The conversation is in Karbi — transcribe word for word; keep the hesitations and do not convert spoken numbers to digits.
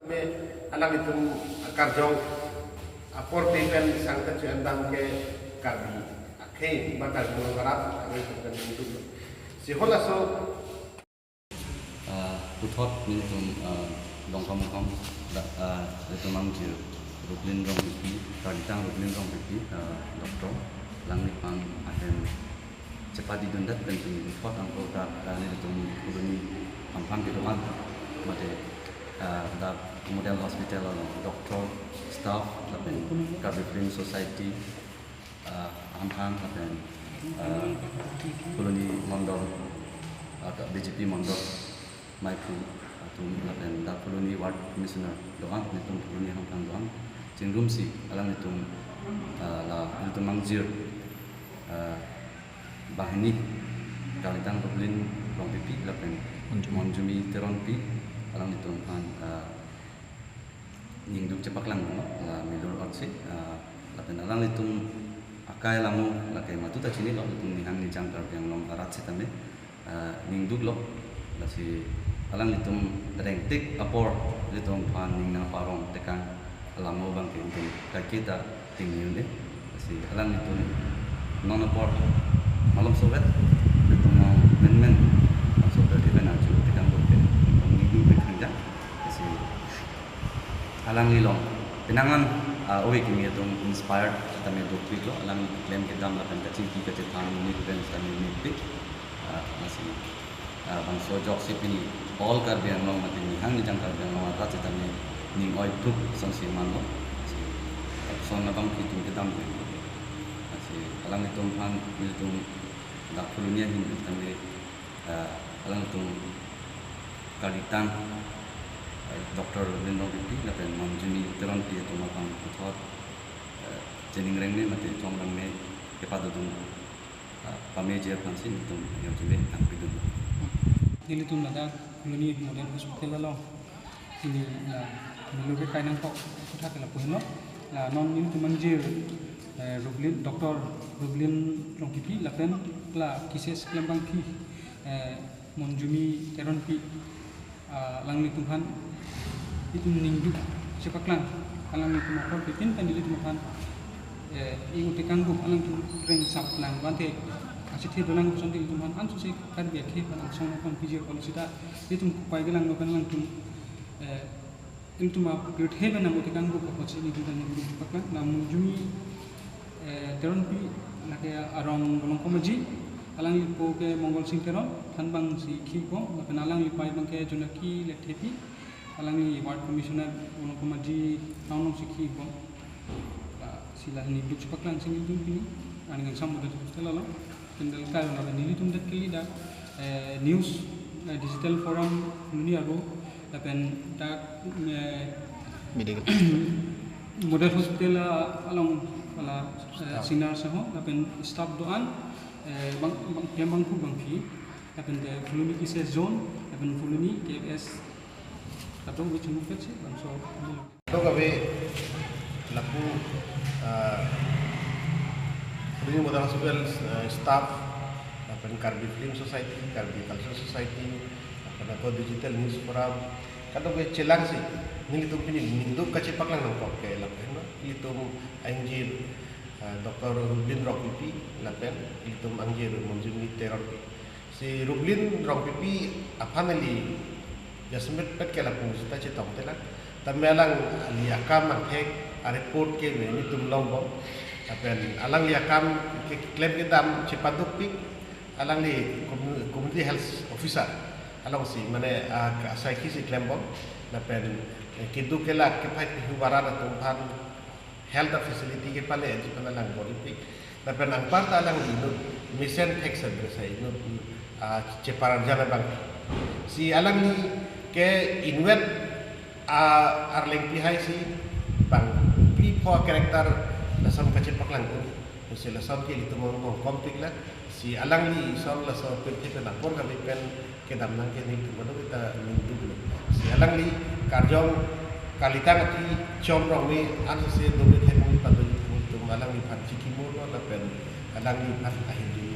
Alangtum karjong apor pen sangta chu andam ke Karbi akhei ba Karbi Anglong arat alangtum kan ningduk. Si halaso, ah, puthot nelitum, ah, Dongkamukam, da, ah, nelitum angjir Rublin Rongpipi, Karlitang Rublin Rongpipi, ah, doctor, alangliphan ahem chepadidundet pen pini puthot angko dak, ah, nelitum Phuloni hamphang kedo-an mate, ah, dak Model Hospital along doctor, staff lapen Karbi Film Society, ah, hamphang lapen, ah, Phuloni Mondol, ah, B J P Mondol, Maiphu atum lapen dak Phuloni Ward Commissioner do-an, nelitum Phuloni hamphang do-an chingrumsi alanglitum, ah, la nelitum angjir, ah, banghini Karlitang Rublin Rongpipi lapen Monjumi. Monjumi Teronpi alanglitum aphan, ah, ningduk chepaklang, no? La milur otsi, ah, lapen alanglitum akai alamo lake matuta chinilo, nelitum nihang nijang Karbi Anglong arat sitame, ah, ningduklo. Lasi alanglitum rengtik apor nelitum aphan ning nangparong tekang alamo abangke nelitum kaiketa tingni un-e. Lasi alanglitum non apor malom sovet, nelitum non menmen, malom sovet iben arju tekang bote nelitum ningduk tekang ja. Lasi alangli along penang an, ah, ove kimi atum inspired sitame dopiklo, alangli keklem kedam lapen kachingki kachethan monit pen sitame nipik. Ah, lasi, ah, bangso ajoksi pini all Karbi Anglong mate nihang nijang Karbi Anglong arat sitame ning oithup sonsi manlo. Lasi, ah, son abang kitum kedam ko. Lasi alanglitum aphan nelitum dak Phuloni ahin sitame, ah, alanglitum Karlitang, ah, Doctor Rublin Rongpipi lapen Monjumi Teronpi atum aphan puthot, ah, cheningreng me mate chongrang me kepadodun, ah, pame ji aphansi nelitum ajok chime nangpidun. Nelitum ladak Phuloni Model Hospital along pini la milur kekai nangkok kotha ke lapu henlo. La non nelitum angjir, eh, Rublin, Doctor Rublin Rongpipi lapen la cases klembangpi, eh, Monjumi Teronpi, ah, alanglitum aphan itum ningduk chepaklang, alanglitum apor pen pen nelitum aphan, eh, ing-o tekang gup alangtum reng sap lang bante achethe dolang kosonsi nelitum aphan ansose Karbi akhei aphan angsong aphan pijir aphan sita nelitum kupai kelang no pen alangtum, eh, nelitum apirthe pen nang-o tekang gup apotsi nelitum aphan ningduk chepaklang. La Monjumi, eh, Teronpi lake arong Bolongkom Aji, alanglipo ke Mongol Sing Teron, thanbang si khibom, lapen alangli apei abangke Jonaki Lekthepi, alangli Ward Commissioner Bolongkom Aji town alongsi khibom. Ah, si la ningduk chepaklang si nelitum pini, aning kangsam Model Hospital along. Kendel kayo na nelitum dak kali dak, eh, news, eh, digital forum Phuloni arlo, lapen dak, eh, medical Model Hospital, ah, along la, eh, staff. Senior saho, lapen staff do-an, eh, bang, bang, yang bangphu bangphi, lapen de Phuloni cases zone, lapen Phuloni K F S, kadokave chingmupet si bangso. Kadokave lapu, ah, Phuloni Model Hospital, ah, staff, lapen Karbi Film Society, Karbi Cultural Society, lapen ako digital news forum, kadokave chelangsi nelitum pini ningduk kachepaklang nangkok ke lapen no, nelitum angjir, ah, Doctor Rublin Rongpipi, lapen nelitum angjir Monjumi Teronpi. Si Rublin Rongpipi aphan neli jasemet pet ke lapu sita chetong telang. Tame alangli akam angthek areport ke me nelitum longbom. Lapen alangli akam ke klem kedam chepadukpik, alangli commu-, community health officer alongsi mane, ah, asaikhi si klembom. Lapen, eh, keduk kelak kepai kehu baran atum aphan health facility kepale aji pen alang bor-ipik. Lapen anparta alangli inut mesen thek sabri sa inut, ah, cheparjan abang. Si alangli ke inwet, ah, arleng pihai si bang pipho character lason kachepaklang un. Si lason ke ilitum ong kongkompik la. Si alangli son laso pirthe pen apor kami pen kedam nang ke nelitum kadokave ta ningduk lo. Si alangli karjong kalitang api chom rong me ansose dome thek me pado nelitum alangliphan chikimo lo lapen alangliphan ahirjume